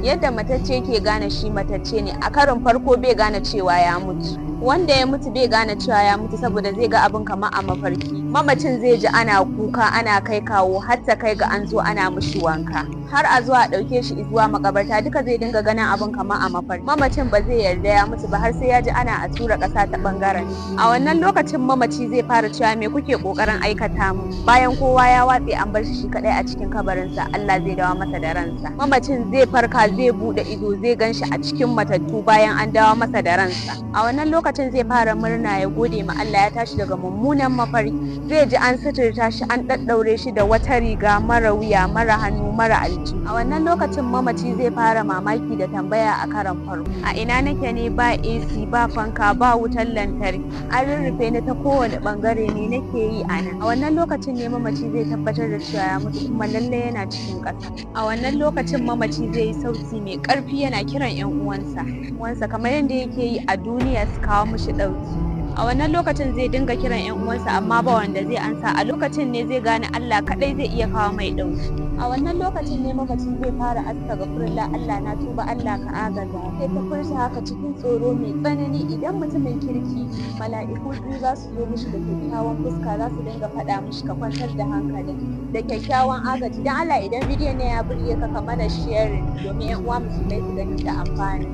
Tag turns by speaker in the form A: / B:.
A: Yadda matacce ke gane shi matacce ne, a karin farko bai gane cewa ya mutu. Wanda ya mutu bai gane cewa ya mutu saboda zai ga abin kamar a mafarki. Mamacin zai ji ana kuka, ana kai kawo, har ta kai ga an zo ana mishi wanka. Har a zuwa a ɗauke shi zuwa makabarta, duka zai dinga ganin abin kamar a mafarki. Mamacin ba zai yarda ya mutu ba har sai ya ji ana a tura ƙasa ta ɓangaren. A wannan lokacin mamaci zai fara cewa, "Me kuke ƙoƙarin aikata mu?" Bayan kowa ya watse an bar shi shi kaɗai a cikin kabarinsa, Allah zai dawo masa da ransa. Mamacin zai farka, zai buɗe ido, zai gan shi a cikin matattu bayan an dawo masa da ransa. A wannan lokacin zai fara murna, ya gode ma Allah ya tashi daga mummunan mafarki. Zai ji an suturta shi, an ɗaɗɗaure shi da wata riga mara wuya, mara hannu, mara aljihu. A wannan lokacin mamaci zai fara mamaki da tambaya a karon farko: "A ina nake ne? Ba AC, ba fanka, ba wutar lantarki, an rurrufe ni ta kowane bangare, ne nake yi a nan?" A wannan lokacin ne mamaci zai tabbatar da cewa ya mutu kuma lallai yana cikin ƙasa. A wannan lokacin mamaci zai yi sauti mai ƙarfi yana kiran 'yan uwansa kamar yadda yake yi a duniya, su kawo mishi ɗauki. A wannan lokacin zai dinga kiran 'yan uwansa amma ba wanda zai ansa. A lokacin ne zai gane Allah kaɗai zai iya kawo mai ɗauki. A wannan lokacin ne mamaci zai fara "Astaghfirullah, Allah na tuba, Allah ka agaza." Sai ta furta haka cikin tsoro mai tsanani. Idan mutumin kirki, mala'iku biyu za su zo mishi da kyakkyawan fuska, za su dinga faɗa mishi, "Ka kwantar da hankali," da kyakkyawan agaji. Dan Allah, idan bidiyon ne ya burge ka, ka mana sharing domin 'yan uwa musulmai su gani da amfani.